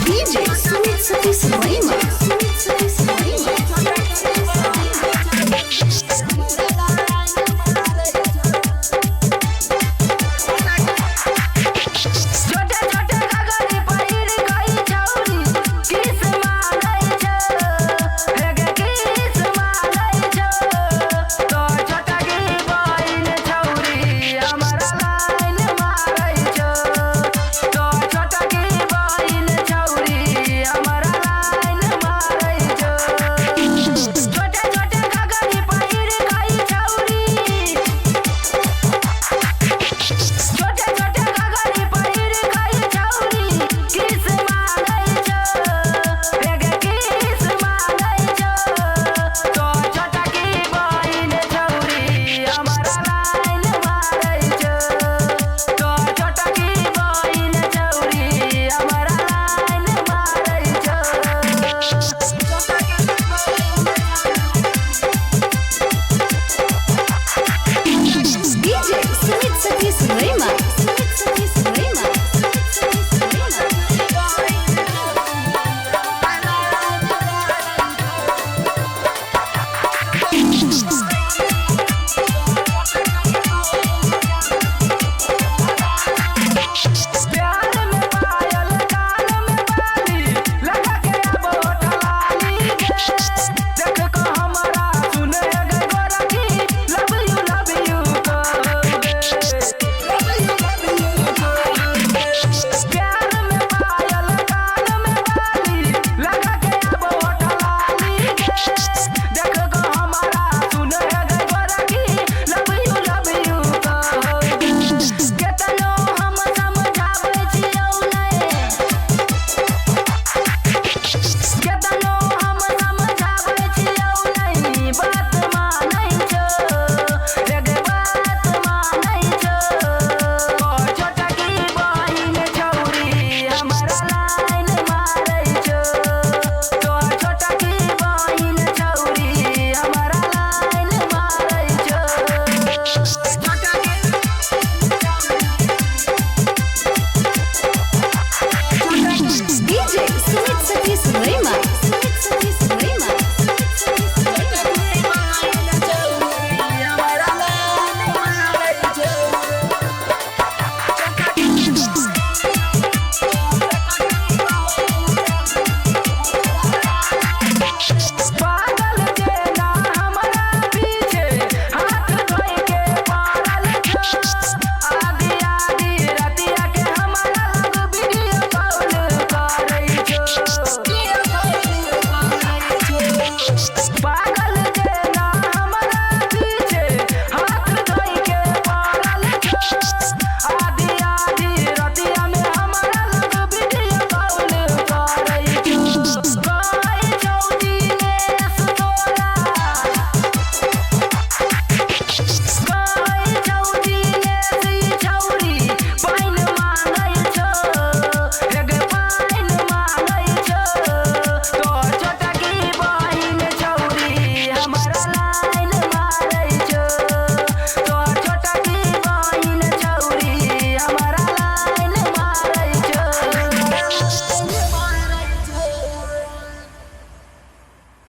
DJ Sumit Satish Raima. Sumit Satish Raima. छोटे छोटे गगरी पहिर गई छौरी किस मानै छौ, हे गे किस मानै छौ। तो छोटा की बहिन छौरी हमरा लाइन मारै छौ। तो छोटा की बहिन छौरी हमरा लाइन मारै छौ। छोटे छोटे गगरी पहिर गई छौरी, छोटे छोटे गगरी पहिर गई छौरी किस मानै छौ, हे गे किस मानै छौ। तो छोटा की बहिन छौरी हमरा लाइन मारै छौ। तो छोटा की बहिन छौरी हमरा लाइन मारै छौ। DJ Sumit Satish Raima.